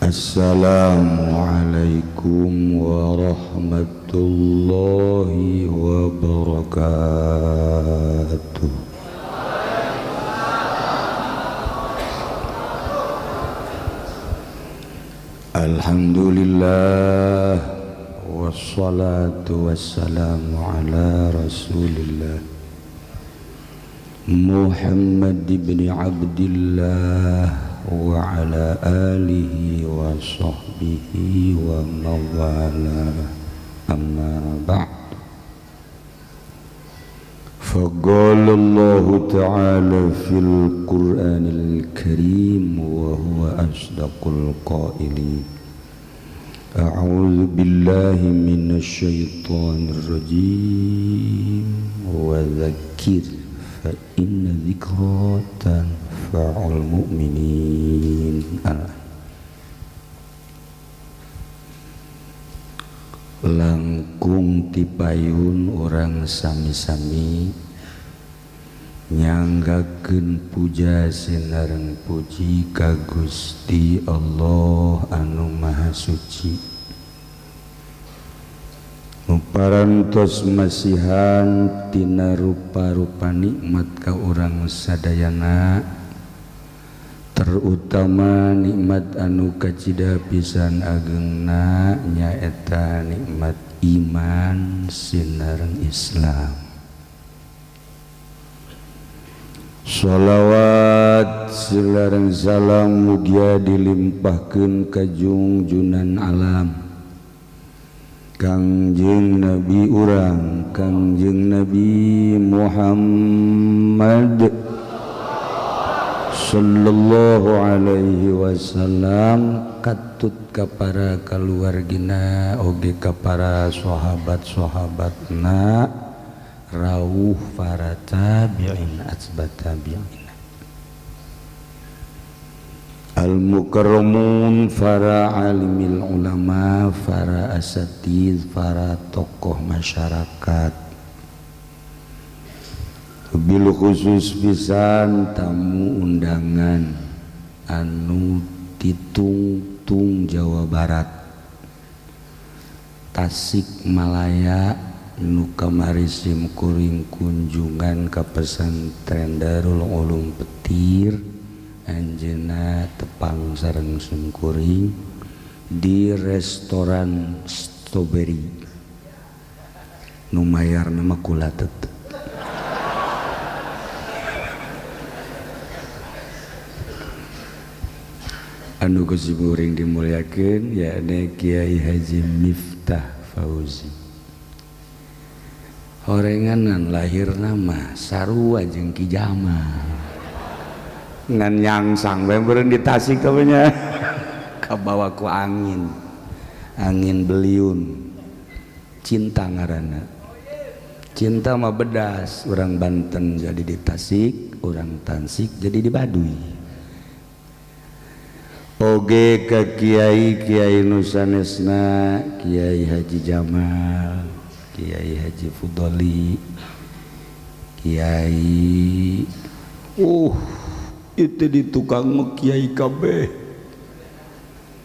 Assalamualaikum warahmatullahi wabarakatuh. Alhamdulillah wassalatu wassalamu ala rasulillah Muhammad ibn Abdillah wa ala alihi wa sahbihi wa mawala, amma ba'd. Faqala Allahu ta'ala fil Qur'anil Karim wa huwa asdaqul qailin. A'udzu billahi minasy syaithanir rajim. Wa dzakkir fa inna dzikra tanfa'ul mu'minin. Langkung tipayun orang sami-sami nyanggakeun puja sinareng puji ka Gusti Allah anu Maha Suci. Parantos masihan tina rupa-rupa nikmat ka urang sadayana, terutama nikmat anu kacida pisan agengna nyaeta nikmat iman sinareng Islam. Shalawat silareng salam mugia dilimpahkeun ka jungjunan alam Kangjeng Nabi urang, Kangjeng Nabi Muhammad sallallahu alaihi wasallam, katut ka para kaluargina oge ka para sahabat-sahabatna, rawuh para tabi'in atba tabi'in, al-mukarramun, para alimil ulama, para asatidz, para tokoh masyarakat, bil khusus pisan tamu undangan anu titungtung Jawa Barat, Tasikmalaya, nu kamari sim kuring kunjungan ka pesantren Darul Ulum Petir, anjeunna tepang sareng simkuring di restoran Strawberry nu mayarna mah kula tetep. Anu ku simkuring dimuliakeun yakni Kiai Haji Miftah Fauzi. Horenganan lahirna mah sarua jeung Ki Jamal. Ngan nyangsang bae meureun di Tasik teh nya kabawa ku angin, angin beliun. Cinta ngaranna. Cinta mah bedas, urang Banten jadi di Tasik, urang Tansik jadi di Baduy. Oge ka kiai-kiai nu sanesna, Kiai Haji Jamal, Kiai Haji Fudoli, Kiai itu di tukang mah kiai kabeh.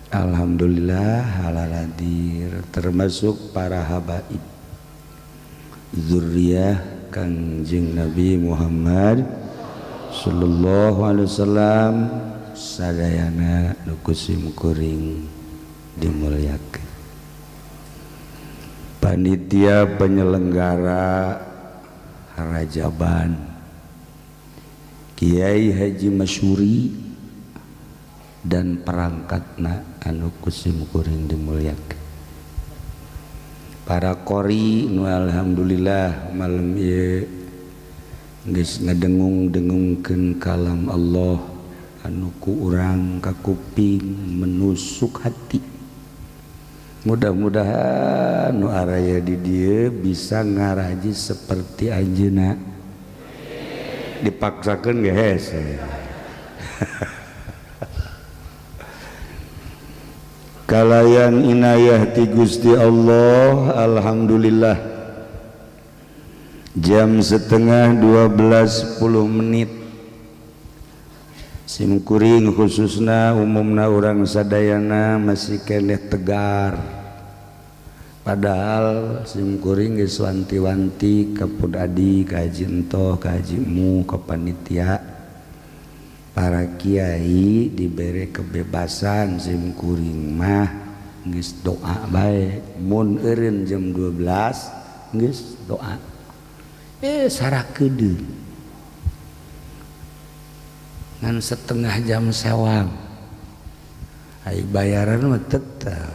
Alhamdulillah halal hadir, termasuk para habaib zuriyah Kangjeng Nabi Muhammad sallallahu alaihi wasallam sadayana nu ku simkuring dimuliakeun. Panitia penyelenggara Rajaban Kiai Haji Masyuri dan perangkatna anu ku simkuring dimuliakeun. Para qori nu alhamdulillah malam ieu geus ngadengung-dengungkeun kalam Allah anu ku urang ka kuping menusuk hati. Mudah-mudahan nu araya di dieu bisa ngaraji seperti anjeunna. Dipaksakeun ge hese. Kalayan inayah ti Gusti Allah, alhamdulillah jam 11:30 Simkuring khususna umumna urang sadayana masih keneh tegar. Padahal simkuring geus wanti-wanti ka Pun Adi, ka Haji Entoh, ka Haji Mu, ka panitia, para kiai diberi kebebasan. Simkuring mah geus doa bae, mun eureun jam 12 geus doa, sarakedeung ngan setengah jam sewang, ai bayaran mah tetep.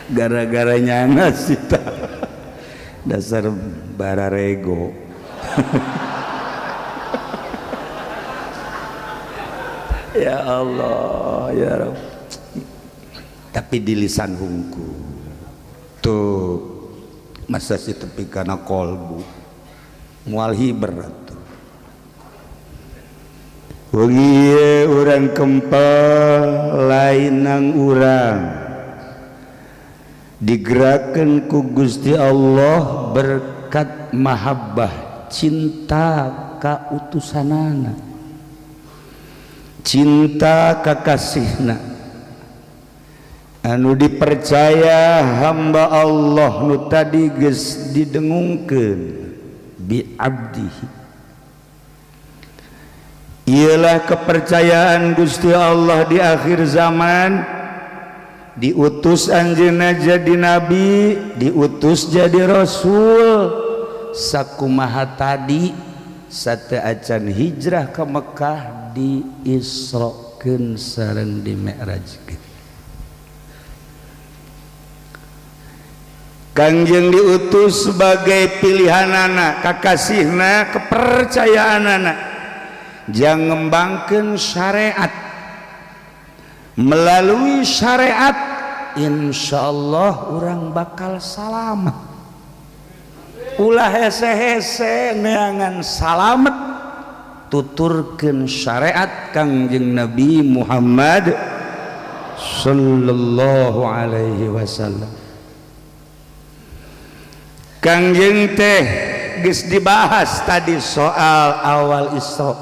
Gara-gara nyana sih, dasar bararego. Ya Allah ya Rabb. Tapi di lisan hungku tuh masa sih tepi kana kolbu mual hiber atuh. Wengi urang kempel lainang urang digerakkan ku Gusti Allah berkat mahabbah cinta ka utusanana, cinta ka kasihna, anu dipercaya hamba Allah nu tadi geus didengungkeun bi abdihi. Ialah kepercayaan Gusti Allah di akhir zaman, diutus anjeunna jadi nabi, diutus jadi rasul. Sakumaha tadi sateuacan hijrah ke Mekah diisrokeun sareng dimi'rajkeun. Kangjeng diutus sebagai pilihanana, kakasihna, kepercayaanana, jang ngembangkeun syariat. Melalui syariat insyaallah urang bakal salamet. Ulah hese-hese neangan salamet, tuturkeun syariat Kangjeng Nabi Muhammad sallallahu alaihi wasallam. Kangjeng teh geus dibahas tadi soal awal Isra,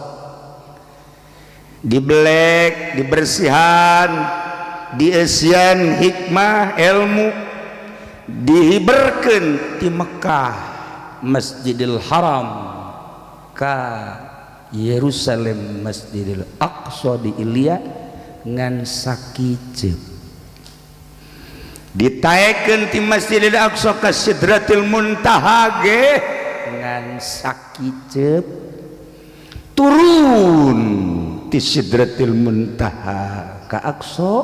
dibelek, dibersihan, diesian hikmah ilmu, dihiberkeun di Mekah Masjidil Haram ka Yerusalem Masjidil Aqsa di Ilya ngan sakiceup. Ditaekeun ti Masjidil Aqsa ka Sidratil Muntaha ge ngan sakiceup, turun ti Sidratil Muntaha ka Aqsa,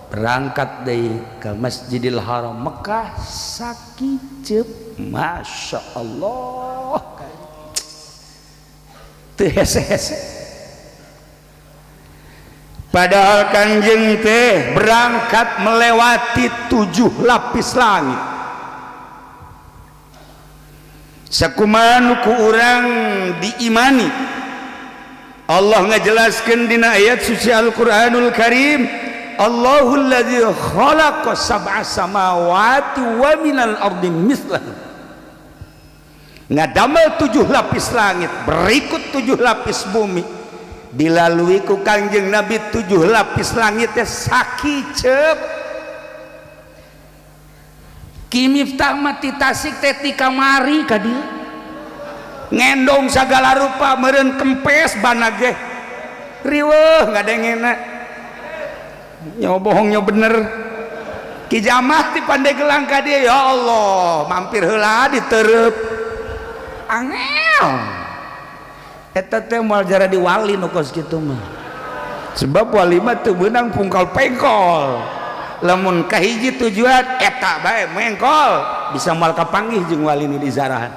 berangkat deui ka Masjidil Haram Mekah sakiceup. Masya Allah, teu hese-hese. Padahal Kangjeng teh berangkat melewati 7 lapis langit. Sakumaha ku urang diimani, Allah ngajelaskeun dina ayat suci Al-Qur'anul Karim, Allahul ladzi khalaqa sab'a samawati wa minal ardi mithlahu. Ngadamel 7 lapis langit berikut 7 lapis bumi, dilalui ku Kangjeng Nabi 7 lapis langit teh sakiceup. Ki Miftah mah ti Tasik teh ti kamari ka dieu ngendong sagala rupa, meureun kempes bana ge riweuh ngadengena, nyo bohong nyo bener. Ki Jamah ti Pandeglang ka dieu, ya Allah mampir heula ditereup angel. Eta teh moal jara di wali nu kos kitu mah, sebab wali mah teu beunang pungkal pengkol. Lamun kahiji tujuan eta bae mengkol, bisa moal kapanggih jeung wali nu dizarahan.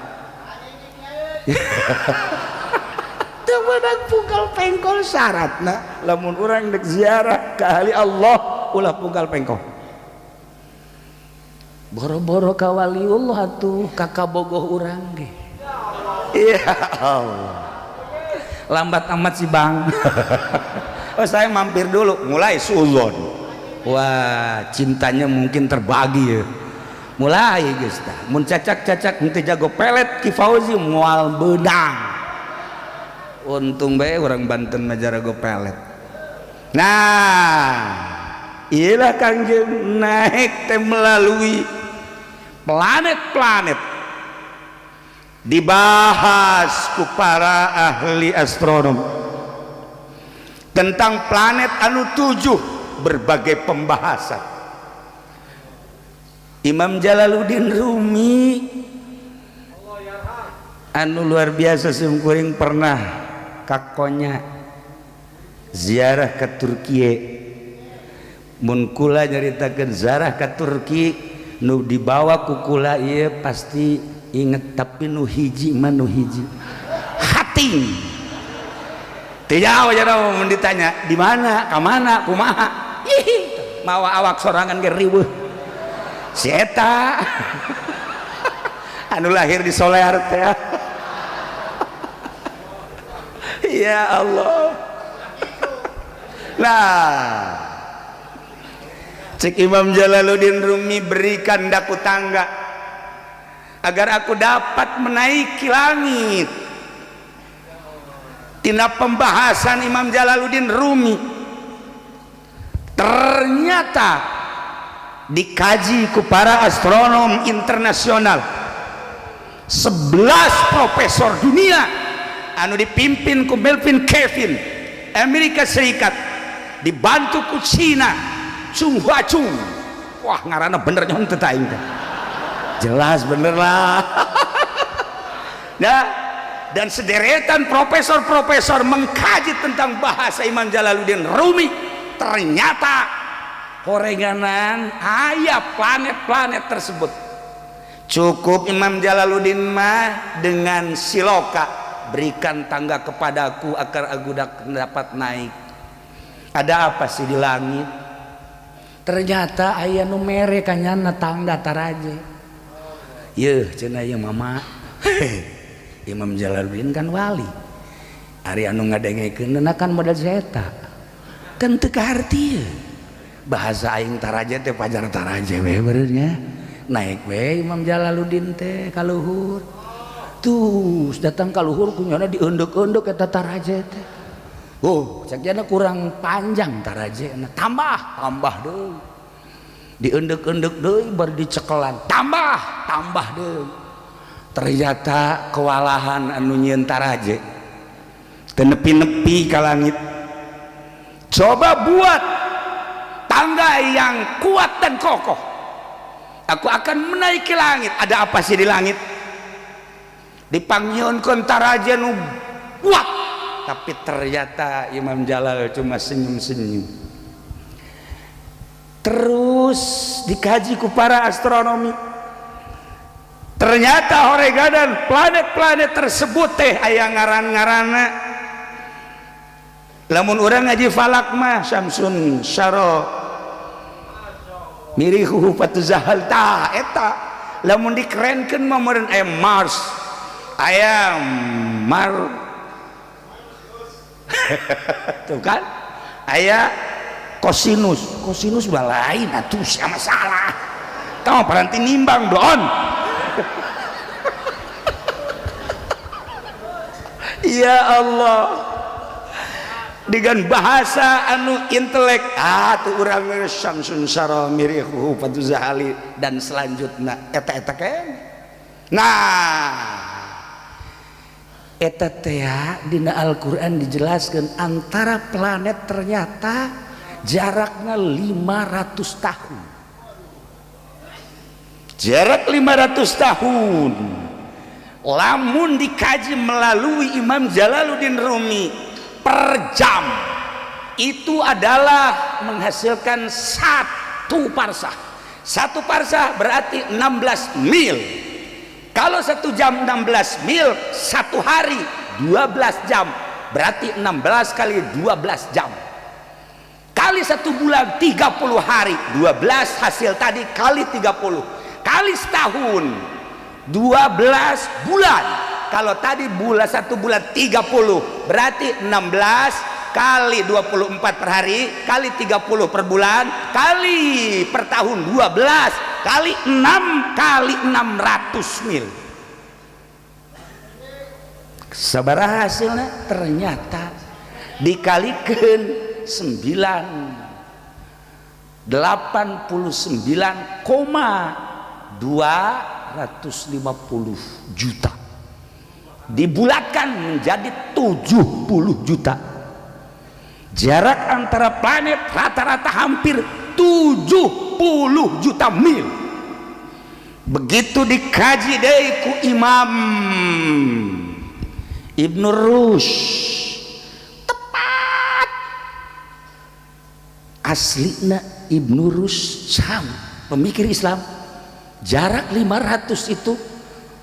Teu beunang pungkal pengkol syaratna lamun urang dek ziarah ka ahli Allah ulah pungkal pengkol. Boro-boro ka waliullah atuh ka kabogoh urang ge. Ya Allah, lambat amat sih bang. Oh saya mampir dulu, mulai suudzon. Wah cintanya mungkin terbagi ya. Mulai geus tah mun cacak-cacak henteu jago pelet Ki Fauzi moal beunang. Untung bae orang Banten mah jarago pelet. Nah, iyalah Kangjeng naik teh melalui planet-planet. Dibahas ku para ahli astronom tentang planet anu 7, berbagai pembahasan. Imam Jalaluddin Rumi anu luar biasa, simkuring pernah kakonya ziarah ke Turki. Mun kula nyaritakeun ziarah ke Turki nu dibawa ku kula ieu pasti inget, tapi nu hiji mah nu hiji hating teu jauh jauh. Mun ditanya di mana, ka mana, kumaha, ih mawa awak sorangan ge riweuh. Si eta anu lahir di Solear teh. Ya Allah. Nah, cek Imam Jalaluddin Rumi, berikan daku tangga agar aku dapat menaiki langit. Tina pembahasan Imam Jalaluddin Rumi ternyata dikaji ku para astronom internasional, 11 profesor dunia anu dipimpin ku Melvin Kevin Amerika Serikat, dibantu ku Cina Chung Hua Chung. Wah, ngaranna bener nyon teu aing teh. Jelas bener lah. Nah, dan sederetan profesor-profesor mengkaji tentang bahasa Imam Jalaluddin Rumi, ternyata horenganan aya planet-planet tersebut. Cukup Imam Jalaluddin mah dengan siloka, berikan tangga kepadaku agar aku dapat naik. Ada apa sih di langit? Ternyata aya nu mere kanyana tangga taraje. Yeuh cenah ieu mama. Imam Jalaluddin kan wali. Ari anu ngadengekeunna kan modal zeta. Kan teu kaharti. Bahasa aing taraje teh pajar taraje we beureunya. Naik we Imam Jalaluddin teh ka luhur. Tuh datang ka luhur kunyana dieundek-eundek eta taraje teh. Oh, cek jana kurang panjang tarajena, tambah, tambah deui. Dieundek-eundek deui bar dicekelan, tambah, tambah deui. Ternyata kewalahan anu nyieun taraje. Teu nepi-nepi ka langit. Coba buat tangga yang kuat dan kokoh. Aku akan menaiki langit. Ada apa sih di langit? Dipanggieunkeun taraje nu kuat. Tapi ternyata Imam Jalal cuma senyum-senyum. Terus dikaji ku para astronomi. Ternyata horegadan planet-planet tersebut teh aya ngaran-ngaranna. Lamun urang ngaji falak mah Syamsun Syaro mirihu fatuzahal ta eta. Lamun dikerenkeun mah meureun aya Mars, aya Mar tuh kan, aya kosinus, kosinus balain atuh sia masalah. Tong paranti nimbang doon. Ya Allah, dengan bahasa anu intelek tuh urang Syamsun Syara mirihu fatuzahali dan selanjutnya eta-eta kan. Nah, eta teh dina Al-Qur'an dijelaskan antara planet ternyata jaraknya 500 tahun. Jarak 500 tahun. Lamun dikaji melalui Imam Jalaluddin Rumi per jam itu adalah menghasilkan 1 parsah. 1 parsah berarti 16 mil. Kalau 1 jam 16 mil, 1 hari 12 jam, berarti 16 kali 12 jam. Kali 1 bulan 30 hari, 12 hasil tadi kali 30. Kali setahun 12 bulan. Kalau tadi bulan 1 bulan 30, berarti 16 kali 24 per hari, kali 30 per bulan, kali per tahun 12 kali 6 kali 600 mil. Sabaraha hasilna? Ternyata dikalikeun 989,250 juta. Dibulatkan menjadi 70 juta. Jarak antara planet rata-rata hampir 70 juta mil. Begitu dikaji deui ku Imam Ibnu Rushd, tepat aslina Ibnu Rushd sama pemikir Islam. Jarak 500 itu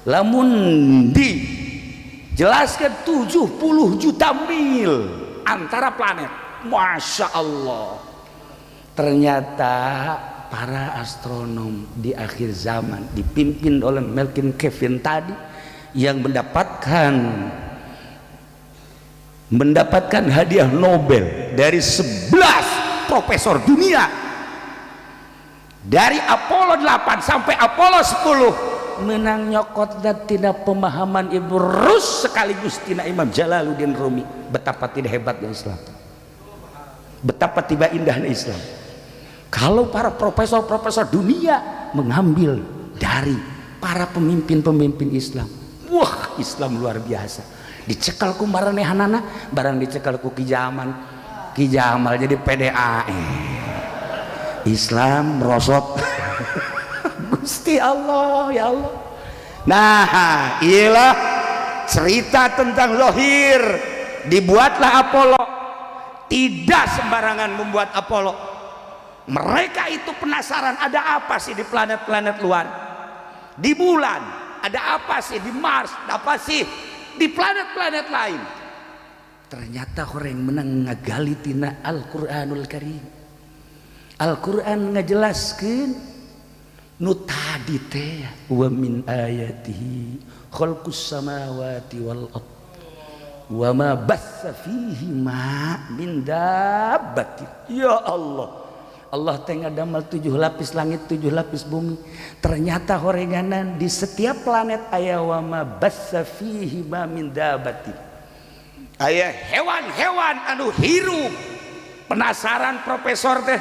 lamun dijelaskan 70 juta mil antara planet. Masya Allah. Ternyata para astronom di akhir zaman dipimpin oleh Melvin Kevin tadi yang mendapatkan hadiah Nobel dari 11 profesor dunia, dari Apollo 8 sampai Apollo 10, menang nyokot dan tidak pemahaman Ibnu Rushd sekaligus tina Imam Jalaluddin Rumi. Betapa tidak hebatnya Islam, betapa tidak indahnya Islam. Kalau para profesor-profesor dunia mengambil dari para pemimpin-pemimpin Islam, wah, Islam luar biasa. Dicekal ku maranehanana, barang dicekal ku Ki Jamal, Ki Jamal jadi PDAE. Islam merosot. Gusti Allah, ya Allah. Nah, iyalah cerita tentang lohir. Dibuatlah Apollo. Tidak sembarangan membuat Apollo. Mereka itu penasaran ada apa sih di planet-planet luar, di bulan, ada apa sih di Mars, apa sih di planet-planet lain. Ternyata orang menang ngagali tina Al-Qur'anul Karim. Al-Qur'an ngajelaskeun nu tadi teh, wa min ayatihi khalqus samawati wal ard wa ma bassa fihi ma min dabbatin. Ya Allah, Allah teh ngadamel 7 lapis langit, 7 lapis bumi. Ternyata horenganan di setiap planet aya wa ma bassa fihi ma min dabbatin. Aya hewan-hewan anu hirup. Penasaran profesor teh,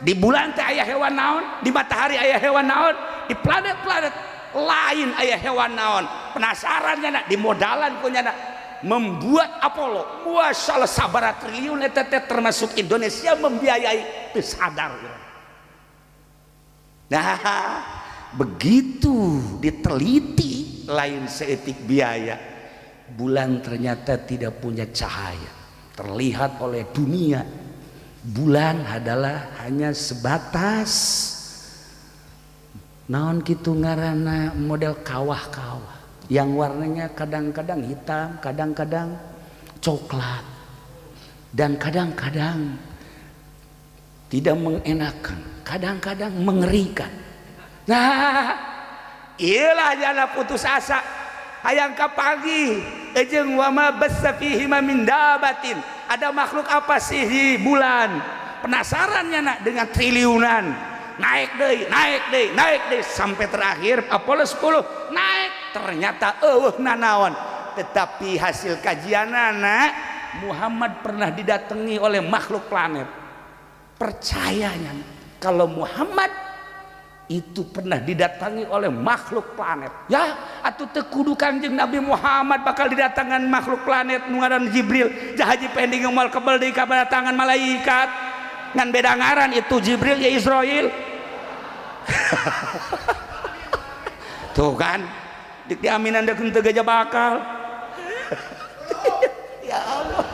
di bulan teh aya hewan naon, di matahari aya hewan naon, di planet-planet lain aya hewan naon. Penasaran nyana, di modalan ku nyana membuat Apollo. Masyaallah, sabaraha triliun eta teh, termasuk Indonesia membiayai, teu sadar. Nah, begitu diteliti lain seetik biaya. Bulan ternyata tidak punya cahaya terlihat oleh dunia. Bulan adalah hanya sebatas naon kitu ngaranna, model kawah-kawah yang warnanya kadang-kadang hitam, kadang-kadang coklat, dan kadang-kadang tidak mengenakan, kadang-kadang mengerikan. Nah, iyalah jana putus asa. Hayang kapagi jeung wa ma bassa fihi ma min dabatin. Ada makhluk apa sih di bulan? Penasarannya nak dengan triliunan. Naik deui, naik deui, naik deui sampai terakhir Apollo 10 naik, ternyata eueuh nanaon. Tetapi hasil kajian anak Muhammad pernah didatangi oleh makhluk planet. Percayanya kalau Muhammad itu pernah didatangi oleh makhluk planet, ya atuh teu kudu Kangjeng Nabi Muhammad bakal didatangan makhluk planet nu ngaran Jibril. Haji pending moal kebel deui kadatangan malaikat, ngan beda ngaran itu Jibril ya Israil. Tuh kan dik diaminan deuk teu gajah bakal. Ya Allah.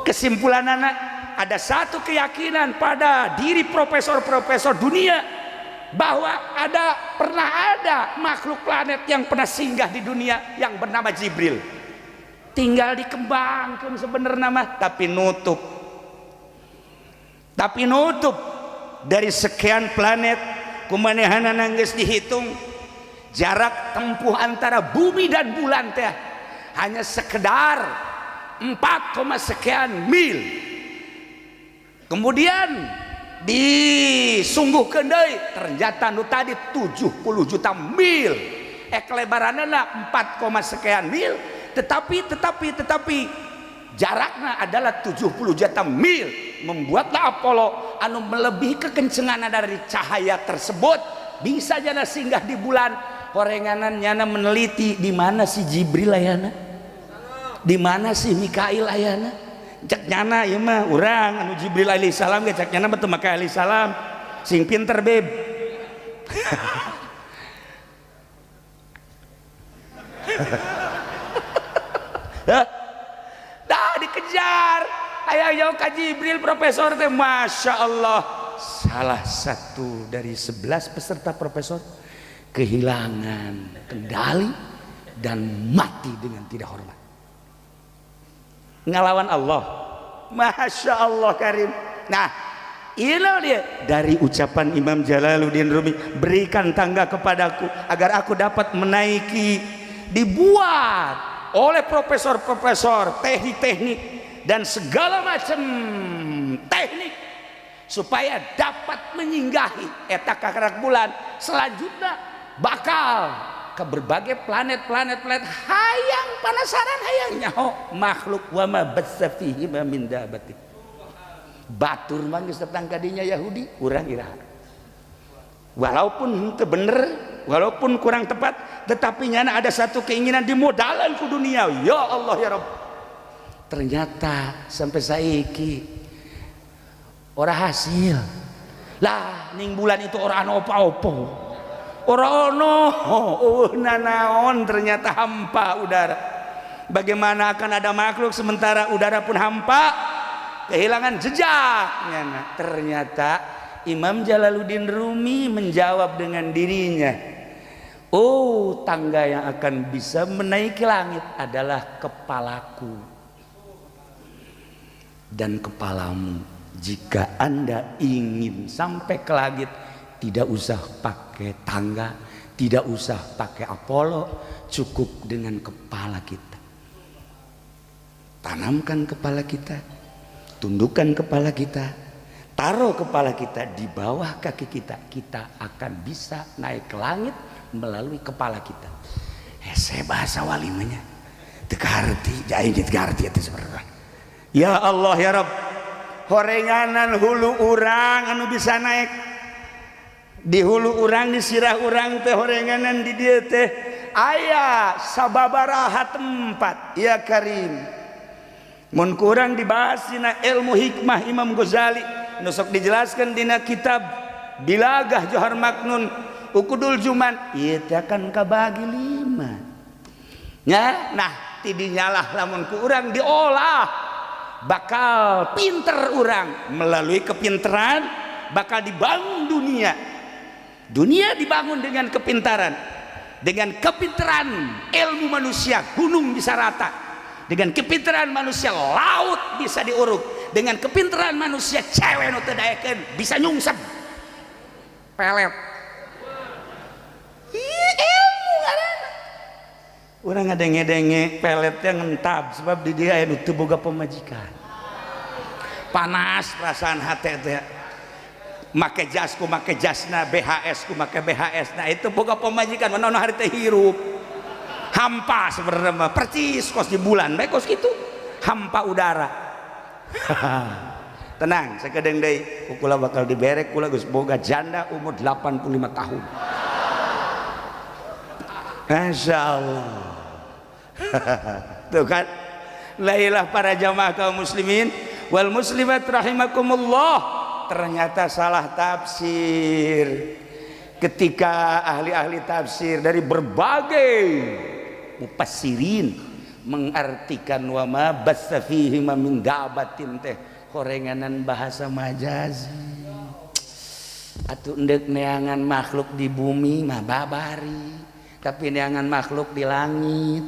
Kesimpulan anak, ada satu keyakinan pada diri profesor-profesor dunia bahwa pernah ada makhluk planet yang pernah singgah di dunia yang bernama Jibril. Tinggal dikembangkan sebenarnya mah, tapi nutup. Tapi nutup dari sekian planet kumanehanana geus dihitung jarak tempuh antara bumi dan bulan teh hanya sekedar 4, sekian mil. Kemudian disungguhkeun deui, ternyata nu tadi 70 juta mil. kelebaranana 4, sekian mil, tetapi jaraknya adalah 70 juta mil. Membuatlah Apollo anu melebihi kekencengan dari cahaya tersebut bisa jana singgah di bulan. Horenganan nyana meneliti di mana si Jibril ayana, di mana si Mikail ayana. Cak nyana ieu mah urang anu Jibril alaihi salam ge cak nyana mah teu make alaihi salam, sing pinter beb. Dah dikejar hayang jauh ka Jibril profesor teh, masya Allah. Salah satu dari 11 peserta profesor kehilangan kendali dan mati dengan tidak hormat, ngelawan Allah. Masya Allah karim. Nah ini dia dari ucapan Imam Jalaluddin Rumi, berikan tangga kepadaku agar aku dapat menaiki. Dibuat oleh profesor-profesor teknik-teknik dan segala macam teknik supaya dapat menyinggahi eta kakarak bulan. Selanjutnya bakal ke berbagai planet-planet planet. Hayang penasaran, hayang nyaho makhluk wa ma batsa fihi min dabati. Batur mah geus datang ka dinya Yahudi, urang iraha. Walaupun henteu bener, walaupun kurang tepat, tetapi nyana ada satu keinginan dimodalan ku dunia. Ya Allah ya Rabb. Ternyata sampai saiki ora hasil. Lah ning bulan itu ora ana apa-apa. Ora ono, eueuh nanaon, ternyata hampa udara. Bagaimana akan ada makhluk sementara udara pun hampa, kehilangan jejak. Ternyata Imam Jalaluddin Rumi menjawab dengan dirinya, oh, tangga yang akan bisa menaiki langit adalah kepalaku dan kepalamu. Jika Anda ingin sampai ke langit, tidak usah pakai tangga, tidak usah pakai Apollo, cukup dengan kepala kita. Tanamkan kepala kita, tundukkan kepala kita, taruh kepala kita di bawah kaki kita, kita akan bisa naik ke langit melalui kepala kita. Hese bahasa walimanya, teu kaharti, aing teu kaharti eta sebenarnya. Ya Allah ya Rabb, horenganan hulu urang anu bisa naik. Di hulu urang, di sirah urang teh horenganan di dieu teh aya sababaraha tempat. Ya Karim, mun kurang dibahas dina ilmu hikmah Imam Ghazali, nu sok dijelaskan dina kitab Bilagah Johar Maknun Ukudul Juman, ieu teh akan kabagi 5 nya. Nah tidinyalah lamun ku urang diolah bakal pinter urang, melalui kepinteran bakal dibangun dunia. Dunia dibangun dengan kepintaran. Dengan kepintaran ilmu manusia gunung bisa rata. Dengan kepintaran manusia laut bisa diuruk. Dengan kepintaran manusia cewek nu teu daekeun bisa nyungsep pelet. Ih, ilmu ngaranna. Urang ngadenge-denge peletnya ngentab sebab di dia aya nu teu boga pamajikan. Panas perasaan hate teh. Make jas ku make jasna, BHS ku make BHS. Nah itu boga pamajikan mana hari teh hirup. Hampa sebenarnya mah, percis kos di bulan bae kos kitu. Hampa udara. Tenang, sakedeung deui kula bakal diberek kula geus boga janda umur 85 tahun. Masya Allah. Tuh kan. Lailah para jamaah kaum muslimin wal muslimat rahimakumullah. Ternyata salah tafsir. Ketika ahli-ahli tafsir dari berbagai mufassirin mengartikan wa ma batsa fihi min dabatin teh horenganan bahasa majazi. Atuh endek neangan makhluk di bumi mah babari, tapi neangan makhluk di langit,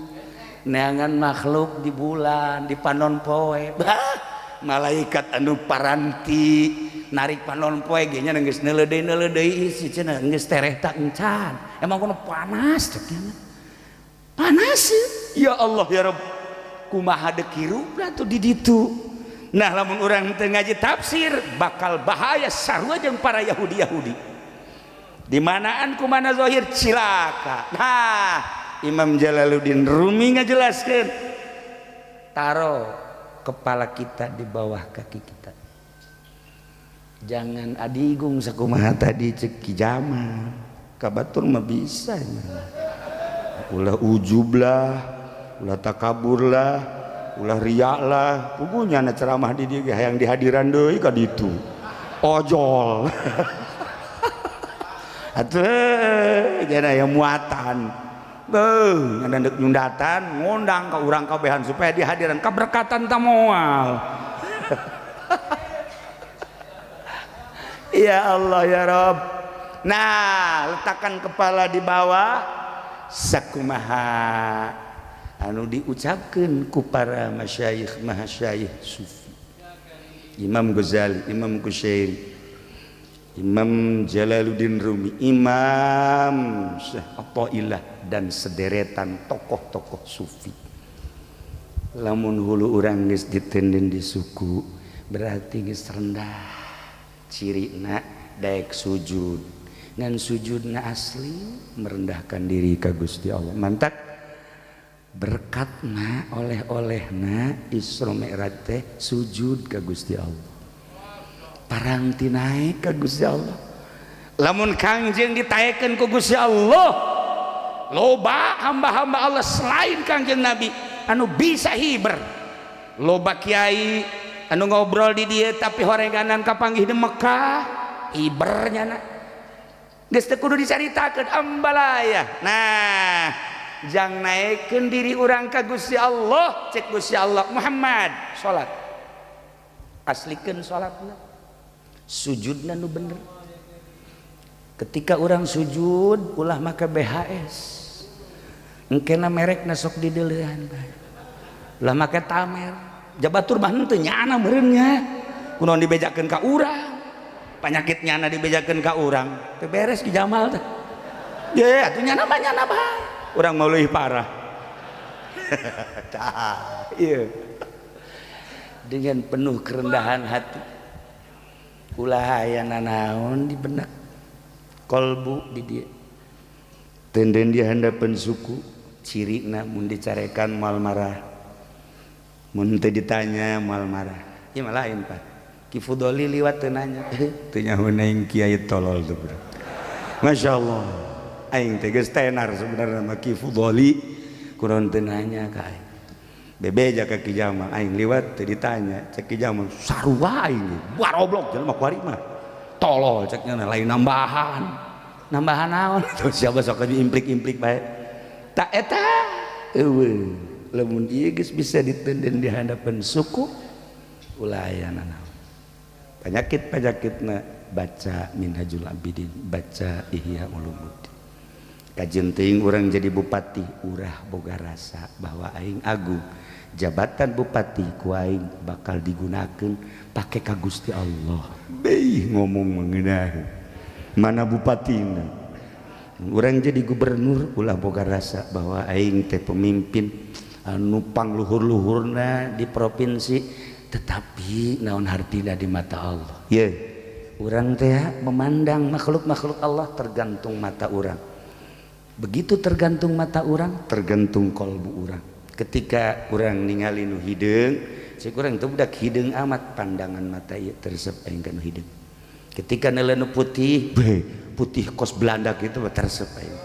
neangan makhluk di bulan, di panon poe. Bah, malaikat anu paranti narik panon poe ge nya geus neuleudeuy-neuleudeuy isi cenah geus tereh tak encan. Emang kono panas cek nya. Panas ya Allah ya Rabb. Kumaha deuk hirupna tuh di ditu. Nah lamun urang teu ngaji tafsir bakal bahaya sarua jeung para Yahudi-Yahudi. Di manaan ku mana zahir cilaka. Nah, Imam Jalaluddin Rumi ngajelaskeun, taruh kepala kita di bawah kaki kita. Jangan adigung sakumaha tadi cek Ki Jamal. Kabatur mah bisa. Ulah ujub lah, ulah takabur lah, ulah riya lah. Pugunya na ceramah di dieu hayang dihadiran deui ka ditu. Ojol. Atuh jana aya muatan. Beuh, ngan deuk nyundatan ngundang ka urang kabehan supaya dihadiran kaberkatan ta moal. Ya Allah ya Rabb. Nah, letakkan kepala di bawah sakumaha anu diucapkeun ku para masyayikh mahasyayikh sufi. Imam Ghazali, Imam Qushairi, Imam Jalaluddin Rumi, Imam Syekh Athaillah dan sederetan tokoh-tokoh sufi. Lamun hulu urang geus ditenden di suku berarti geus rendah. Cirina daek sujud, ngan sujudna asli merendahkan diri ka Gusti Allah. Mantak berkatna oleh-olehna Isra Mi'raj teh sujud ka Gusti Allah. Paranti naik ka Gusti Allah. Lamun Kangjeng ditaekeun ku Gusti Allah, loba hamba-hamba Allah selain Kangjeng Nabi anu bisa hiber. Loba kiai anu ngobrol di dia tapi horenganan kapanggih di Mekah, hibernya na geus teu kudu dicaritakeun ambalaya. Nah, jang naekeun diri urang ka Gusti Allah, cek Gusti Allah Muhammad salat. Aslikeun salatna. Sujudna nu bener. Ketika urang sujud ulah make BHS. Engkena merekna sok dideuleuan bae. Ulah make tamer. Jabatur mah henteu nyana meureun nya. Kunaon dibejakeun ka urang? Panyakit nyana dibejakeun ka urang. Teu beres Ki Jamal teh. Ye, atuh nyana mah nyana bae. Urang mah leuwih parah. Tah, ieu. Dengan penuh kerendahan hati. Ulah aya nanaon di benak kolbu di dieu. Tenden di handapeun suku, cirina mun dicarekan moal marah. Mun teu ditanya moal marah. Ieu mah lain Pak. Ki Fudoli liwat teu nanya. Teu nyaho aing kiai tolol teh bro. Masyaallah. Aing teh geus tenar sebenarnya mah Ki Fudoli kunaon teu nanya ka aing. Bebeja ka Ki Jamal aing liwat teu ditanya. Cek Ki Jamal sarua aing baroblok jelema kuari mah. Tolol cek nya lain nambahan. Nambahan naon? Tuh siapa sok implik-implik bae. Tak eta eueuh. Lamun ieu geus bisa ditenden di hadapan suku ulah aya nanaon. Penyakit-penyakitna baca Minhajul Abidin, baca Ihya Ulumuddin. Kajeun teuing urang jadi bupati, urah boga rasa bahwa aing agung. Jabatan bupati ku aing bakal digunakeun pake ka Gusti Allah. Beuh ngomong mengenai mana bupatina. Urang jadi gubernur ulah boga rasa bahwa aing teh pemimpin anu pangluhur-luhurna di provinsi, tetapi naon hartina di mata Allah. Ye, urang teh memandang makhluk-makhluk Allah tergantung mata urang. Begitu tergantung mata urang, tergantung kolbu urang. Ketika urang ningali nu hideung, cek urang teh budak hideung amat, pandangan mata ieu teresep aing ka nu hideung. Ketika neuleuh nu putih, beuh, putih kos Belanda kitu teresep aing.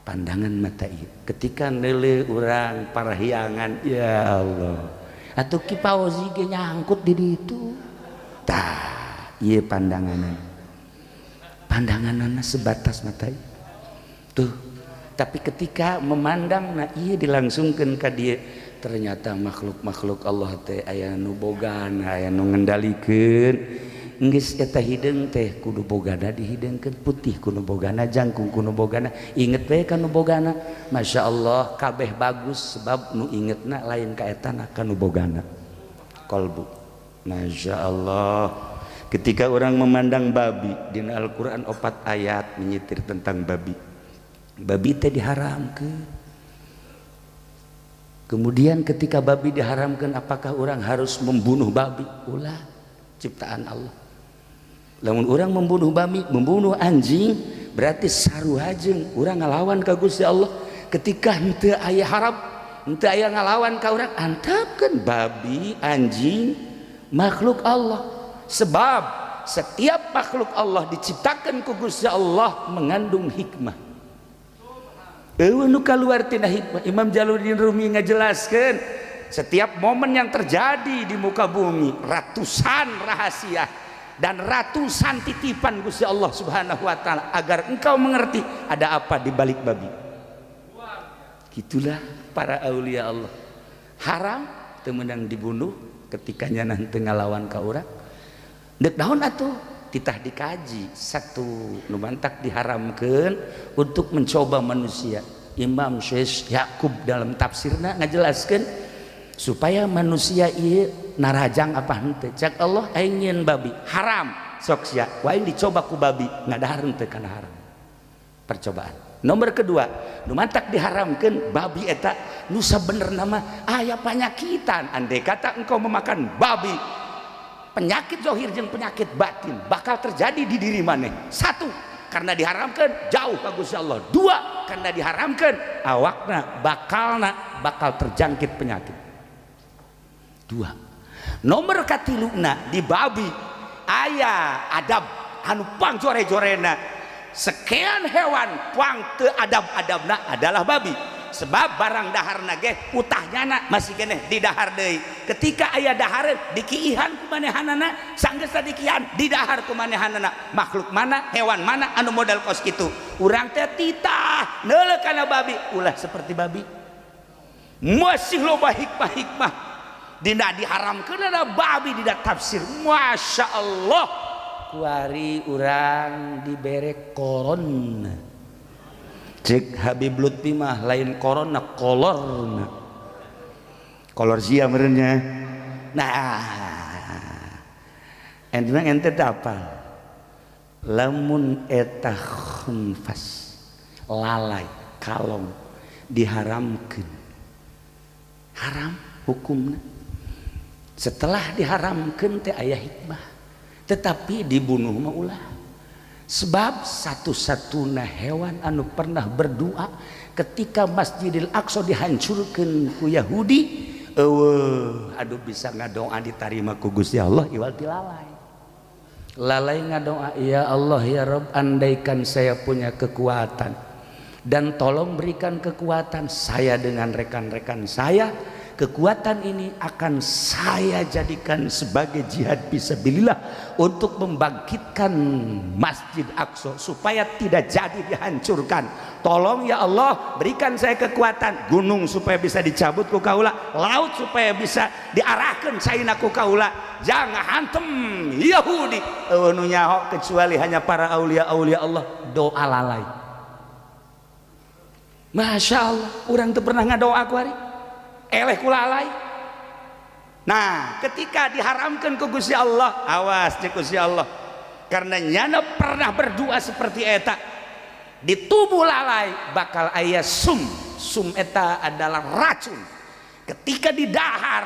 Pandangan mata ieu. Ketika neuleuh urang parahyangan, ya Allah. Atuh Ki Fauzi ge nyangkut di ditu. Tah, ieu pandanganna. Pandanganna sebatas mata ieu. Tuh, tapi ketika memandang na ieu dilangsungkeun ka dieu, ternyata makhluk-makhluk Allah teh aya nu bogana, aya nu ngendalikeun. Geus eta hideung teh kudu bogana dihideungkeun, putih kudu bogana, jangkung kudu bogana, inget we ka nu bogana. Masya Allah kabeh bagus sebab nu ingetna lain ka etana ka nu bogana kolbu. Masya Allah. Ketika orang memandang babi dina Al-Qur'an 4 ayat menyitir tentang babi. Babi teh diharamkeun. Kemudian ketika babi diharamkan, apakah orang harus membunuh babi? Ulah, ciptaan Allah. Lamun urang membunuh babi, membunuh anjing, berarti sarua jeung urang ngalawan ka Gusti Allah. Ketika henteu aya harap, henteu aya ngalawan ka urang, antepkeun babi, anjing, makhluk Allah. Sebab setiap makhluk Allah diciptakan ku Gusti Allah mengandung hikmah. Eueuh nu kaluar tina hikmah. Imam Jalaluddin Rumi ngajelaskeun setiap momen yang terjadi di muka bumi ratusan rahasia dan ratusan titipan Gusti Allah Subhanahu wa taala agar engkau mengerti ada apa di balik babi. Itulah para aulia Allah. Haram teu meunang dibunuh ketika nyana teu ngalawan ka urang. Deuk naon atuh? Titah dikaji satu nu mantak diharamkeun untuk mencoba manusia. Imam Syekh Yakub dalam tafsirna ngajelaskeun supaya manusia ieu narajang apa henteu. Cak Allah aing nyieun babi haram sok sia, ku aing dicoba ku babi ngadahar henteu kana haram. Percobaan. Nomor kedua, nu mantak diharamkeun babi eta nu sabenerna mah aya panyakitan. Andai kata engkau memakan babi, penyakit zahir jeung penyakit batin bakal terjadi di diri maneh. Satu, karena diharamkan jauh ka Gusti Allah. Dua, karena diharamkan awakna bakalna bakal terjangkit penyakit. Dua. Nomor katiluna di babi aya adab anu pangjore-jorena. Sekian hewan pang teu adab-adabna adalah babi. Sebab barang daharna ge utahnyana masih keneh di dahar deui. Ketika aya dahareun dikiihan ku manehanana, sanggeusna dikiihan di dahar ku manehanana. Makhluk mana, hewan mana anu modal kos kitu. Urang teh titah neuleuh kana babi, ulah seperti babi. Masih loba hikmah-hikmah dina diharamkeun ada babi dina tafsir. Masya Allah. Kuari urang dibere korona. Cek Habib Lutfi mah lain korona, kolorna. Kolor sia merenya. Nah, ente ente apal. Lamun eta khunfas lalai kalong diharamkeun. Haram hukumna. Setelah diharamkeun teh aya hikmah. Tetapi dibunuh mah ulah. Sebab satu-satunya hewan anu pernah berdoa ketika Masjidil Aqsa dihancurkan ku Yahudi, eueuh aduh bisa ngadoa ditarima ku Gusti Allah iwal ti lalai. Lalai ngadoa, ya Allah ya Rabb, andaikan saya punya kekuatan dan tolong berikan kekuatan saya dengan rekan-rekan saya, kekuatan ini akan saya jadikan sebagai jihad fisabilillah untuk membangkitkan Masjid Aqsa supaya tidak jadi dihancurkan. Tolong ya Allah berikan saya kekuatan, gunung supaya bisa dicabut ku kaula, laut supaya bisa diarahkan caina ku kaula, jangan hantem Yahudi. Eueuh nu nyaho kecuali hanya para aulia-aulia Allah doa lalai. Masya Allah, urang teu pernah ngadoa ku hari. Eleh kulalai. Nah, ketika diharamkan ku Gusti Allah, awas cek Gusti Allah. Karena nyana pernah berdoa seperti eta. Di tubuh lalai bakal aya sum. Sum eta adalah racun. Ketika didahar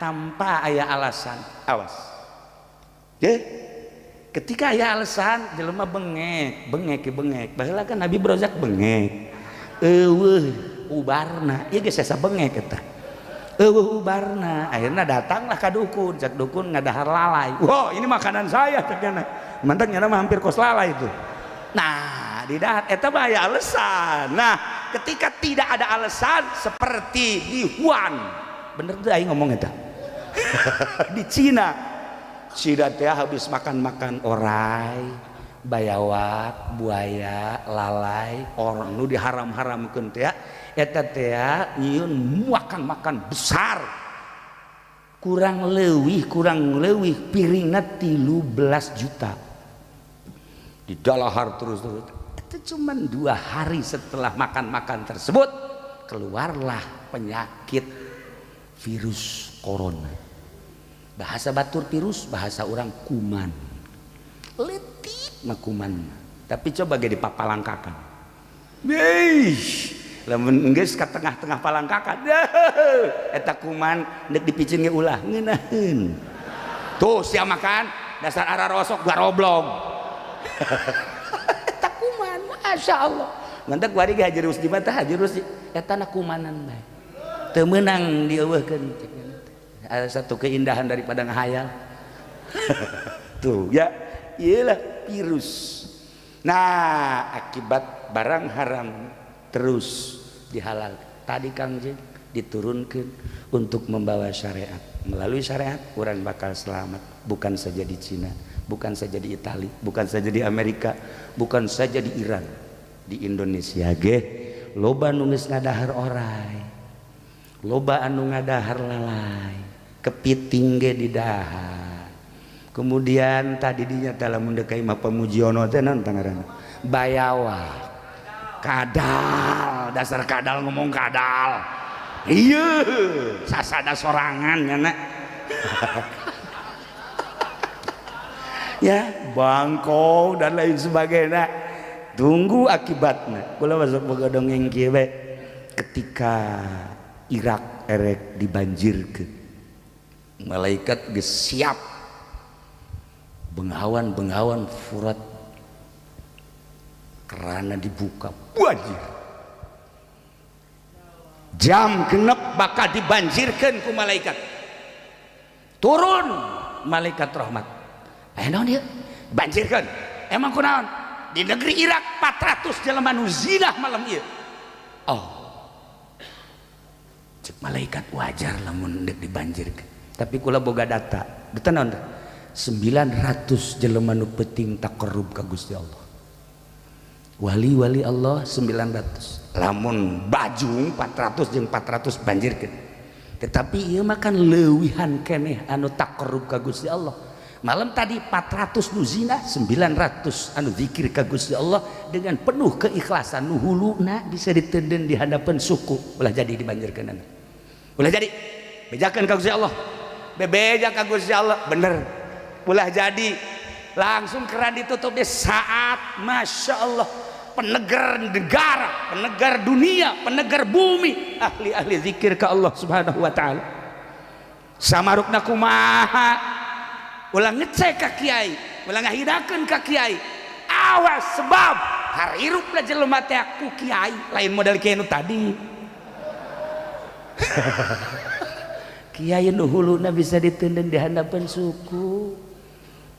tanpa aya alasan, awas. Ye? Ketika aya alasan jelema bengek, bengek bengek. Baheula kan Nabi Brozak bengek. Eueuh ubarna, ieu geus asa bengek eta. Eueuh ubarna, akhirnya datanglah ka dukun, cak dukun ngadahar lalai. Wah, ini makanan saya cak nyana. Mantak nyana mah hampir kos lalai itu. Nah, di dahar eta mah aya alasan. Nah, ketika tidak ada alasan seperti di Wuhan. Bener teu aing ngomong eta? Di Cina. Cina teh habis makan-makan orai, bayawak, buaya, lalai, orang nu diharam-haramkeun teh eta teh nyieun makan-makan besar. Kurang leuwih piringna 13 juta. Didalahar terus-terus. Itu cuman 2 hari setelah makan-makan tersebut keluarlah penyakit virus corona. Bahasa batur virus, bahasa orang kuman. Letik mah kuman. Tapi coba ge dipapalangkakan. Beish, lamun geus ka tengah-tengah palangkakan. Eta kuman deuk dipicin ge ulah ngeunaheun. Tuh sia makan. Dasar arah rosok garoblong. Eta kuman, Masya Allah. Ngantek wari ge Haji Rusdi mah tah Haji Rusdi eta na kumanan bae. Teu meunang dieuweuhkeun. Ada satu keindahan daripada ngahayal. Tuh ya, iyalah virus. Nah, akibat barang haram terus dihalal. Tadi Kang Jeng diturunkan untuk membawa syariat. Melalui syariat orang bakal selamat, bukan saja di Cina, bukan saja di Itali, bukan saja di Amerika, bukan saja di Iran, di Indonesia ge loba nu geus ngadahar orai, loba anu ngadahar lalai, kepiting ge didahar. Kemudian tadi dinyata lamun deuk ka imah Pamujiono teh naon tangaranna? Bayawak. Kadal, dasar kadal ngomong kadal. Iya, sasada sorangan ya nak. Ya, bangkong dan lain sebagainya. Tunggu akibatnya. Kula masuk boga dongeng kieu bae. Ketika Irak erek dibanjirkeun, malaikat geus siap. Bengawan-bengawan Furat kerana dibuka, banjir. Jam genep bakal dibanjirkan ku malaikat. Turun malaikat rahmat. Naon ieu? Banjirkan. Emang kunaon? Di negeri Irak 400 jelema nu zinah malam ieu. Oh. Cek malaikat wajar lamun deuk dibanjirkeun. Tapi kula boga data. Data naon teh? 900 jelema nu penting taqarrub ka Gusti Allah. Wali-wali Allah 900. Lamun bajung 400 jeung 400 banjirkeun. Tetapi ieu mah kan leuwihan keneh anu taqarrub ka Gusti Allah. Malam tadi 400 nu zina, 900 anu zikir ka Gusti Allah dengan penuh keikhlasan nu huluna bisa ditenden di hadapan suku. Ulah jadi dibanjirkeunana. Ulah jadi. Bejakeun ka Gusti Allah. Bebeja ka Gusti Allah, bener. Ulah jadi. Langsung keran ditutup di saat Masya Allah penegar negara, penegar dunia, penegar bumi, ahli-ahli zikir ke Allah Subhanahu wa ta'ala. Samarukna kumaha, ulah ngecek ka kiai, ulah ngahidakeun ka kiai. Awas sebab harirupna jelema teh ku kiai, lain model kiai nu tadi. Kiai nu huluna bisa diteunden di handapeun suku.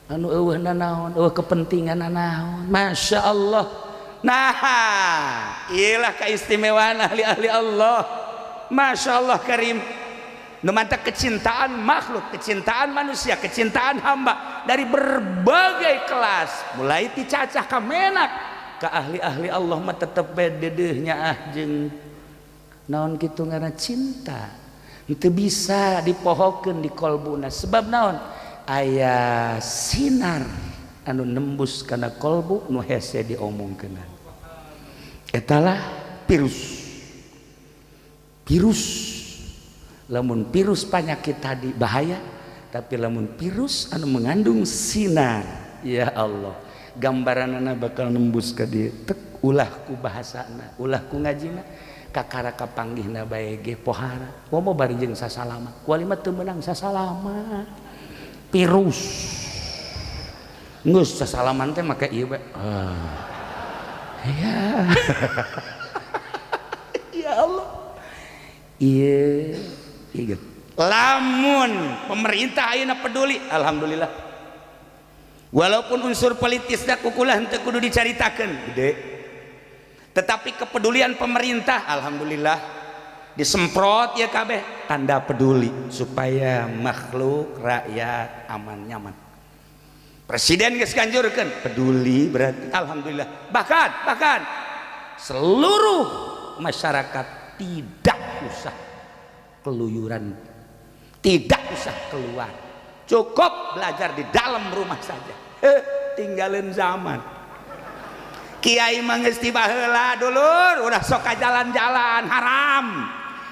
Anu eueuh naon, eueuh kepentingan naon. Masya Allah. Nah, iyalah keistimewaan ahli-ahli Allah. Masya Allah karim. Nu mantap kecintaan makhluk, kecintaan manusia, kecintaan hamba dari berbagai kelas, mulai ti cacah ka menak ka ahli-ahli Allah mah tetep bae dedeuhnya ah jeung naon kitu ngaranna cinta. Teu bisa dipohokeun di kolbuna sebab naon? Aya sinar anu nembus kana kolbu nu hese diomongkeun. Etalah virus. Virus. Lamun virus penyakit tadi bahaya, tapi lamun virus anu mengandung sinar, ya Allah, gambaranana bakal nembus ka dieu. Tek ulah ku bahasana, ulah ku ngajina, kakara kapanggihna bae ge pohara. Komo bari jeung sasalama, kuali mah teu meunang sasalama. Virus geus sasalaman teh make ieu bae. Ya. Ya Allah. Ieu ieu. Lamun pemerintah ayeuna peduli, alhamdulillah. Walaupun unsur politisna kukulah henteu kudu dicaritakeun, gede. Tetapi kepedulian pemerintah alhamdulillah disemprot ya kabeh tanda peduli supaya makhluk rakyat aman nyaman. Presiden geus ganjurkeun peduli berarti alhamdulillah. Bahkan seluruh masyarakat tidak usah keluyuran, tidak usah keluar, cukup belajar di dalam rumah saja. Tinggalin zaman kiai mah geus ti baheula dulur udah sok ka jalan-jalan haram.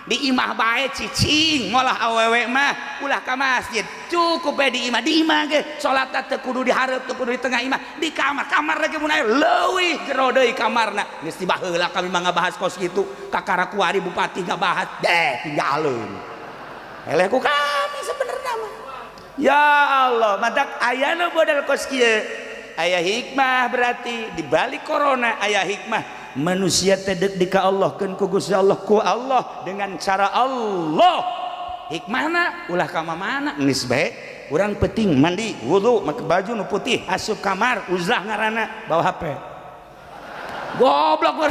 Di imah bae cicing molah awewe mah ulah ka masjid, cukup bae di imah. Di imah ge salatna teu kudu di hareup, teu kudu di tengah imah, di kamar. Kamar lagi mun aya leuwih jero deui kamarna. Geus ti baheula kami mah ngabahas kos kitu, kakara kuari bupati ngabahas deh tinggalkeun. Eleh ku kami sebenarnya mah. Ya Allah, matak aya nu model kos kieu. Aya hikmah berarti di balik corona aya hikmah. Manusia teh deuk di ka Allah keun ku Gusti Allah ku Allah dengan cara Allah. Hikmahna ulah ka mana geus bae urang penting mandi wudu make baju nu putih asup kamar uzlah ngaranna bawa HP. Goblok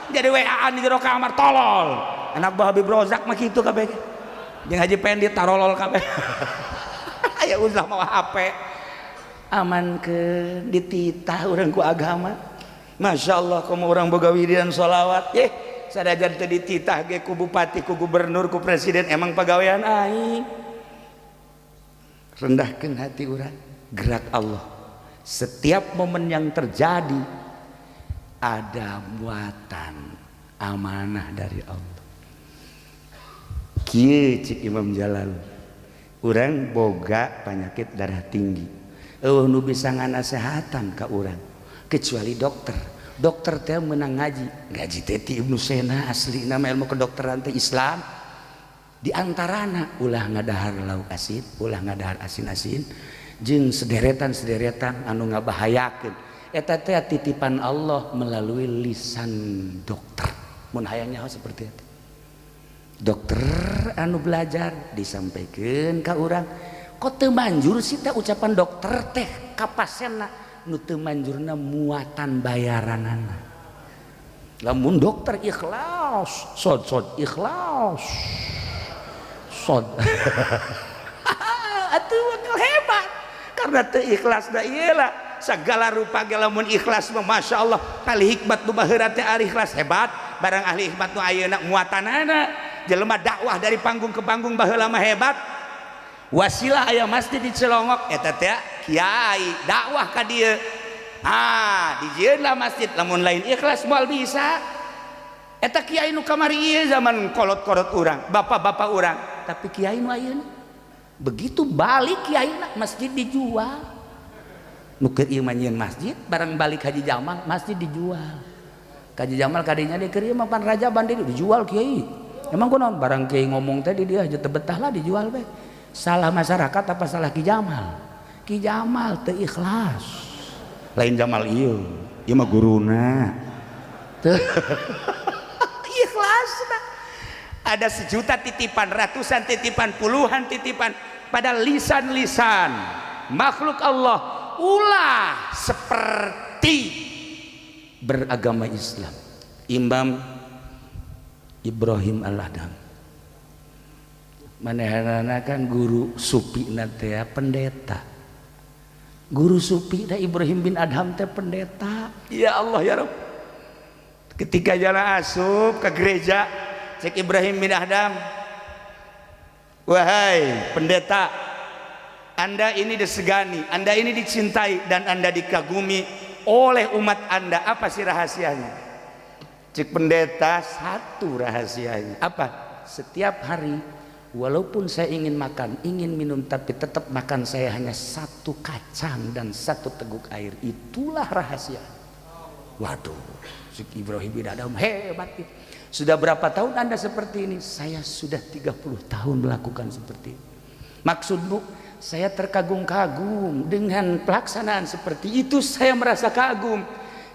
jadi WA-an di jero kamar tolol. Anak buah Habib Rozak mah kitu kabeh. Jeung Haji Pendi tarolol kabeh. Aya uzlah mawa HP. Amankeun dititah urang ku agama. Masya Allah komo urang boga wiridan sholawat. Yeh, sadajan teu dititah ge ku bupati, ku gubernur, ku presiden emang pagawean aing. Rendahkeun hati urang, gerak Allah. Setiap momen yang terjadi ada muatan amanah dari Allah. Kieu cik Imam Jalal, urang boga penyakit darah tinggi. Eueuh nu bisa nganasehatan ka urang kecuali dokter. Dokter teh menang ngaji, ngaji teh ti Ibnu Sina asli nama ilmu kedokteran teh Islam. Di antarana ulah ngadahar lauk asin, ulah ngadahar asin-asin, jeung sederetan-sederetan anu ngabahayakeun. Eta teh titipan Allah melalui lisan dokter. Mun hayang nyaho seperti itu. Dokter anu belajar disampaikan ka urang, kok teu manjur sih teh ucapan dokter teh ka pasienna nu teu manjurna muatan bayaranana. Lamun dokter ikhlas, sod-sod ikhlas. Sod. Atuh bakal hebat. Karena teu ikhlas da ieu lah. Segala rupa ge lamun ikhlas mah Masya Allah ahli hikmat nu baheula teh ahli ikhlas hebat, barang ahli hikmat nu ayeuna muatanana jelema dakwah dari panggung ke panggung baheula mah hebat. Wasilah aya masjid di Cilongok eta teh kiai dakwah ka dieu. Ah, dijieunlah masjid lamun lain ikhlas moal bisa. Eta kiai nu kamari ieu zaman kolot-kolot urang, bapak-bapak urang, tapi kiai nu ayeuna begitu balik kiaina masjid dijual. Nu keur ieu mah nyieun masjid, barang balik Haji Jamal masjid dijual. Haji Jamal kadinya di keur ieu mah pan rajaban dijual kiai. Emang kunaon barang kiai ngomong teh di dia aja teu betah lah dijual bae. Salah masyarakat apa salah Ki Jamal? Ki Jamal teu ikhlas. Lain Jamal ieu, ieu mah guruna. Teu ikhlas nah. Ada sejuta titipan, ratusan titipan, puluhan titipan pada lisan-lisan makhluk Allah. Ulah seperti beragama Islam. Imam Ibrahim Al-Adham manehanana kan guru supi teh pendeta. Guru supi teh Ibrahim bin Adham teh pendeta. Ya Allah ya Rabb. Ketika jalan asup ke gereja, cek Ibrahim bin Adham, wahai pendeta, Anda ini disegani, Anda ini dicintai, dan Anda dikagumi oleh umat Anda. Apa sih rahasianya? Cek pendeta, satu rahasianya. Apa? Setiap hari, walaupun saya ingin makan, ingin minum, tapi tetap makan saya hanya satu kacang dan satu teguk air. Itulah rahasia. Waduh, cek Ibrahim bin Adham hebat. Sudah berapa tahun Anda seperti ini? Saya sudah 30 tahun melakukan seperti ini. Maksudmu, saya terkagum-kagum dengan pelaksanaan seperti itu. Saya merasa kagum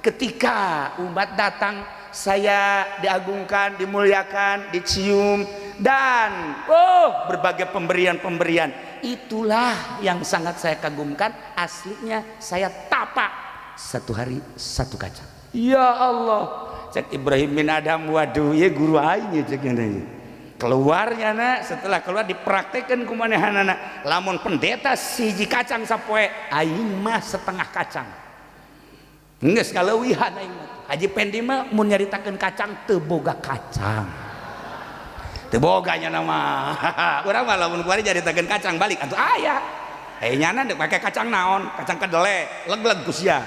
ketika umat datang, saya diagungkan, dimuliakan, dicium, dan oh berbagai pemberian-pemberian. Itulah yang sangat saya kagumkan. Aslinya saya tapak satu hari satu kacang. Ya Allah, cek Ibrahim bin Adham, waduh ya guru aing cek ini. Keluarnya nak, setelah keluar dipraktekan kumanehanana. Lamun pendeta siji kacang sapoe, aing mah setengah kacang. Geus kaleuwihan aing mah. Haji Pendi mah mun nyaritakeun kacang teu boga kacang. Teu boga nya mah. Urang mah lamun kuari nyaritakeun kacang balik atuh aya. Eh nyana deuk make kacang naon? Kacang kedele, leg-leg ku sia.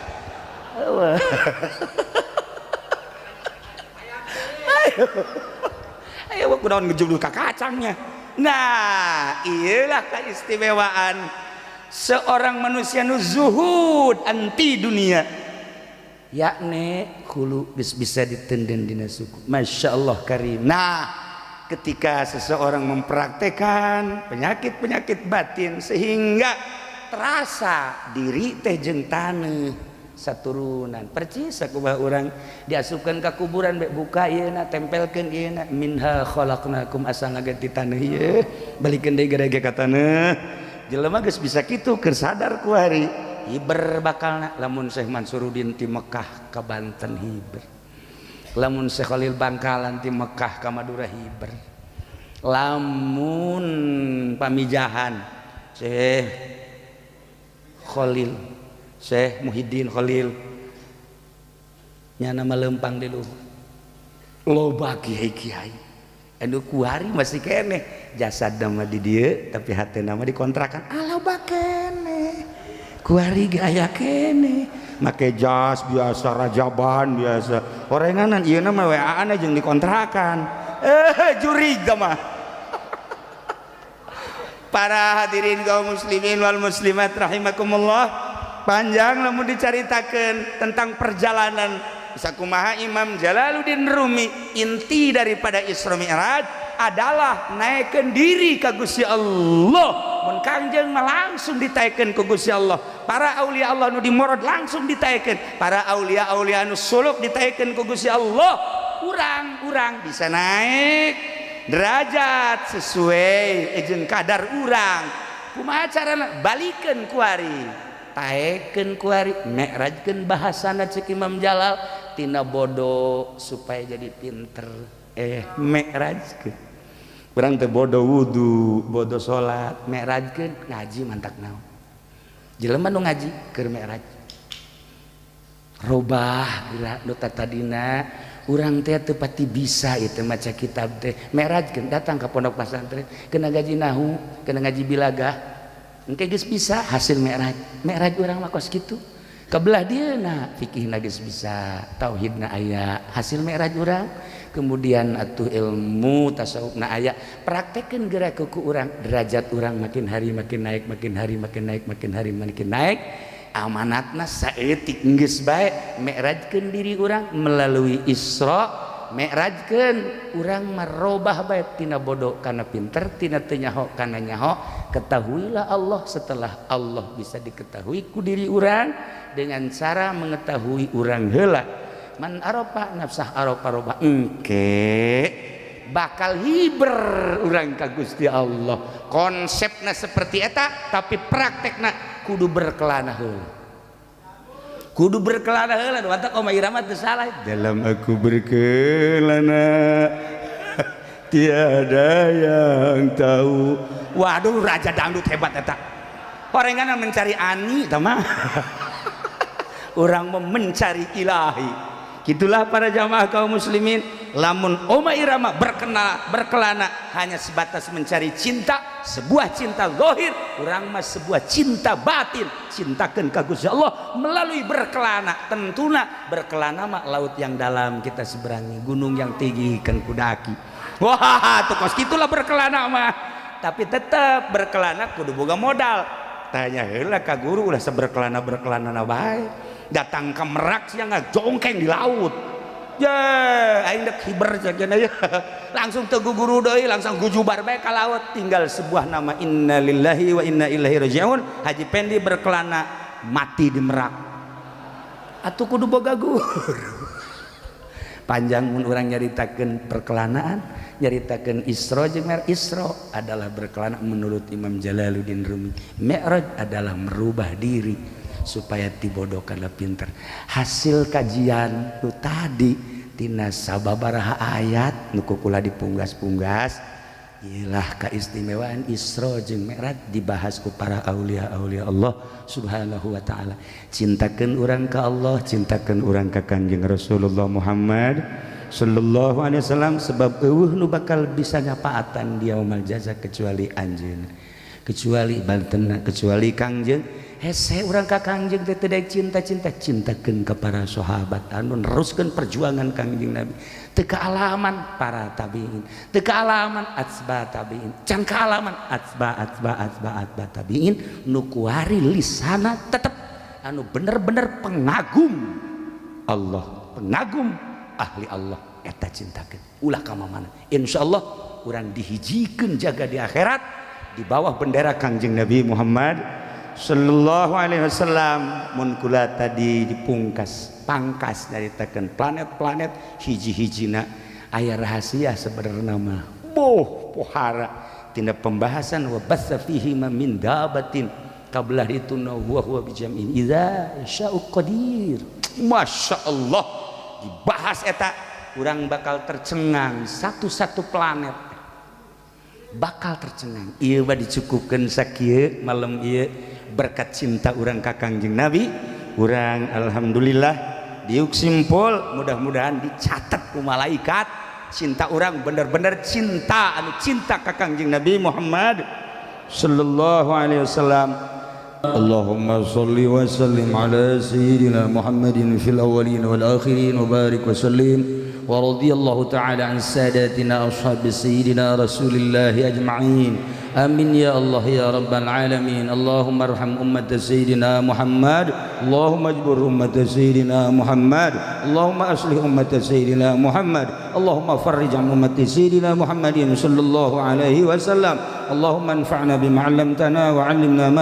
Ayo kunaon ngejublu ka kacangnya. Nah, iyalah keistimewaan seorang manusia nu zuhud anti dunia. Yakni hulu bisa ditenden dina suku. Masya Allah karim. Nah, Ketika seseorang mempraktekan penyakit-penyakit batin sehingga terasa diri teh jeung taneuh saturunan percis sakumaha urang diasupkeun ka kuburan bek buka ieu na tempelkeun ieu na minha khalaqnakum asalna ge ti taneuh ieu balikeun deui gede ka taneuh jelema geus bisa kitu keur sadar ku hari hiber bakalna lamun Syekh Mansuruddin ti Mekah ka Banten hiber, lamun Syekh Khalil Bangkalan ti Mekah ka Madura hiber, lamun pamijahan Syekh Khalil Syekh Muhyiddin Khalil nyana lempang di luhur loba kiai-kiai anu kuari masih keneh jasad nama di dieu tapi hati nama dikontrakan aloba keneh kuari ge aya keneh make jas biasa rajaban biasa orenganan ieu na mah WA-an jeung dikontrakan jurig mah. Para hadirin kaum muslimin wal muslimat rahimakumullah, panjang lamun dicaritakeun tentang perjalanan sakumaha Imam Jalaluddin Rumi. Inti daripada Isra Mi'raj adalah naikkeun diri ka Gusti Allah. Mun Kangjeng mah langsung ditaikeun ku Gusti Allah, para aulia Allah nu dimorod langsung ditaikeun, para aulia-aulia nu suluk ditaikeun ku Gusti Allah. Urang-urang bisa naik derajat sesuai jeung kadar urang. Kumaha carana? Balikeun kuari, taekeun kuari, mi'rajkeun bahasana ceuk Imam Jalal tina bodoh supaya jadi pinter. Mi'rajkeun urang teh bodoh wudu, bodoh salat, mi'rajkeun ngaji mantak naon. Jelema nu ngaji keur mi'raj. Robah geura nu tatadina urang teh teu pati bisa ieu maca kitab teh. Mi'rajkeun datang ka pondok pesantren, kena ngaji nahu, kena ngaji bilagah. Engke geus bisa hasil mi'raj. Mi'raj urang mah kos kitu. Kabelah dieuna fikihna geus bisa, tauhidna aya, hasil mi'raj urang. Kemudian atuh ilmu tasawufna aya, praktekeun geura ku urang, derajat urang makin hari makin naik, makin hari makin naik, makin hari makin naik. Amanatna saeutik geus bae mi'rajkeun diri urang melalui Isra. Mi'rajkeun urang merubah bae tina bodoh kana pinter, tina teu nyaho kana nyaho. Ketahuilah Allah setelah Allah bisa diketahui ku diri urang dengan cara mengetahui urang heula. Man arofa nafsah arofa roba, engke bakal hiber urang ka Gusti Allah. Konsepna seperti eta tapi praktekna kudu berkelana heula. Kudu berkelana heula watak Oma Irama teu salah. Dalam aku berkelana tiada yang tahu. Waduh raja dangdut hebat eta. Orangana mencari ani tah mah. Urang mencari ilahi. Itulah para jamaah kaum muslimin, lamun Oma Irama berkelana hanya sebatas mencari cinta, sebuah cinta zahir, urang mah sebuah cinta batin, cintakeun ka Gusti Allah melalui berkelana. Tentuna berkelana mah laut yang dalam kita seberangi, gunung yang tinggi kan kudaki. Wah, tuh kos gitulah berkelana mah. Tapi tetap berkelana kudu boga modal. Tanya heula ka guru ulah seberkelana berkelana bae. Datang ke Merak sia ngajongkeng di laut. Ye, aing dek hiber cenah ya. Langsung teu guru deui, langsung gujubar bae ka laut, tinggal sebuah nama innalillahi wa inna ilaihi rajiun. Haji Pendi berkelana mati di Merak. Atuh kudu boga guru. Panjang mun urang nyaritakeun perkelanaan, nyaritakeun Isra jeung Mi'raj. Isra adalah berkelana menurut Imam Jalaluddin Rumi. Mi'raj adalah merubah diri supaya tibodoh kana pinter. Hasil kajian nu tadi tina sababaraha ayat nu kukula dipunggas-punggas ialah keistimewaan Isra jeung Mi'raj dibahas ku para aulia-aulia Allah Subhanahu wa taala. Cintakeun urang ka Allah, cintakeun urang ka Kanjeng Rasulullah Muhammad sallallahu alaihi wasallam, sebab eueuh nu bakal bisa nyapaatan di yaumul jaza kecuali anjeun, kecuali bantena, kecuali Kangjeng. Hese urang ka Kangjeng teh teu daek cinta-cinta, cintakeun ka para sahabat anu neruskeun perjuangan Kangjeng Nabi. Teu kaalaman para tabiin, teu kaalaman atsba tabiin, can kaalaman atsba atsba atsba atsba tabiin, nu kuari lisana tetep anu bener-bener pengagum Allah, pengagum ahli Allah, eta cintakeun ulah ka mana. Insyaallah urang dihijikeun jaga di akhirat di bawah bendera Kangjeng Nabi Muhammad sallallahu alaihi wasallam. Mun kula tadi dipungkas pangkas nyaritakeun planet-planet hiji-hijina aya rahasia sebenarna mah boh pohara tina pembahasan wa bassa fihi ma min dabatin qablah itu huwa huwa bijam'in idza sya'u qadir. Masya Allah dibahas eta urang bakal tercengang satu-satu planet bakal tercengang. Ieu mah dicukupkeun sakieu malam ieu berkat cinta urang ka Kangjeng Nabi urang alhamdulillah diuk simpul mudah-mudahan dicatat ku malaikat cinta urang bener-bener cinta anu cinta ka Kangjeng Nabi Muhammad sallallahu alaihi wasallam. Allahumma salli wa sallim ala sayyidina Muhammadin fil awwalin wal akhirin wa barik wa sallim wa radiyallahu ta'ala an sadatina ashabi sayyidina rasulillahi ajma'in. Amin ya Allah ya rabbal alamin. Allahumma arham ummat sayyidina Muhammad, Allahumma ajbur ummat sayyidina Muhammad, Allahumma aslih ummat sayyidina Muhammad, Allahumma farrij an ummati sayyidina Muhammadin sallallahu alaihi wasallam. Allahumma anfa'na bima 'allamtana wa 'allimna ma